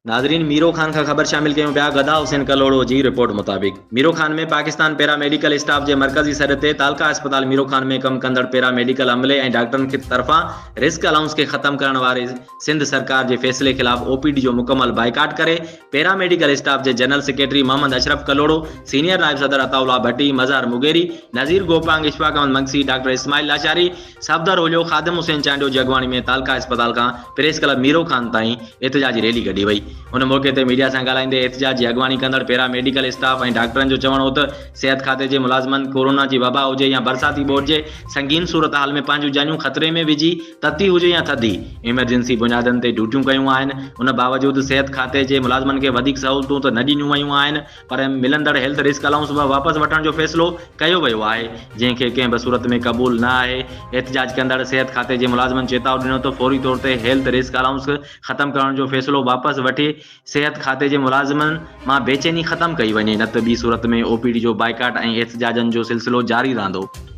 ناظرين ميرو خان کان خبر شامل ڪيون پيا گدا حسين ڪلهوڙو جي رپورٽ مطابق ميرو Khan ۾ Pakistan para medical staff جي مرڪزي سڏ تي تعلقه اسپتال ميرو خان ۾ ڪم ڪندڙ پيرا ميڊيڪل عملي ۽ ڊاڪٽرن کي طرفان رسڪ الائونس کي ختم ڪرڻ واري سنڌ سرڪار جي فيصلي خلاف او پي ڊي جو مڪمل بائيڪاٽ ڪري پيرا ميڊيڪل اسٽاف جي general secretary Muhammad Ashraf Kalhoro, senior نائب صدر عطاء الله ڀٽي، مظهر مغيري، نذير گوپانگ، اشفاق احمد مگسي، ڊاڪٽر اسماعيل لاشاري، صفدر هوليو، خادم حسين چانڊيو جي اڳواڻي ۾ تعلقه اسپتال کان پريس ڪلب ميرو خان تائين احتجاجي ريلي ڪڍي وئي. ان موقعي تي ميڊيا سان ڳالهائيندي احتجاج جي اڳواڻي ڪندڙ پيرا ميڊيڪل اسٽاف ۽ ڊاڪٽرن جو چوڻ هو ته صحت کاتي جي ملازمن ڪورونا جي وبا هجي يا برساتي ٻوڏ جي سنگين صورتحال ۾ پنهنجون جانيون خطري ۾ وجهي تتي هجي يا ٿڌي ايمرجنسي بنيادن تي ڊيوٽيون ڪيون آهن ان باوجود صحت کاتي جي ملازمن کي وڌيڪ سهولتون ته نه ڏنيون ويون آهن پر ملندڙ هيلٿ رسڪ الائونس به واپس وٺڻ جو فيصلو ڪيو ويو آهي، جنهن کي ڪنهن به صورت ۾ قبول نه آهي. احتجاج ڪندڙ صحت کاتي جي ملازمن چيتاء ڏنو ته فوري طور تي هيلٿ رسڪ الائونس ختم ڪرڻ جو فيصلو واپس وٺي صحت کاتي جي ملازمن مان بيچيني ختم ڪئي وڃي نه ته ٻي صورت ۾ او پي ڊي جو بائيڪاٽ ۽ احتجاجن جو سلسلو جاري رهندو.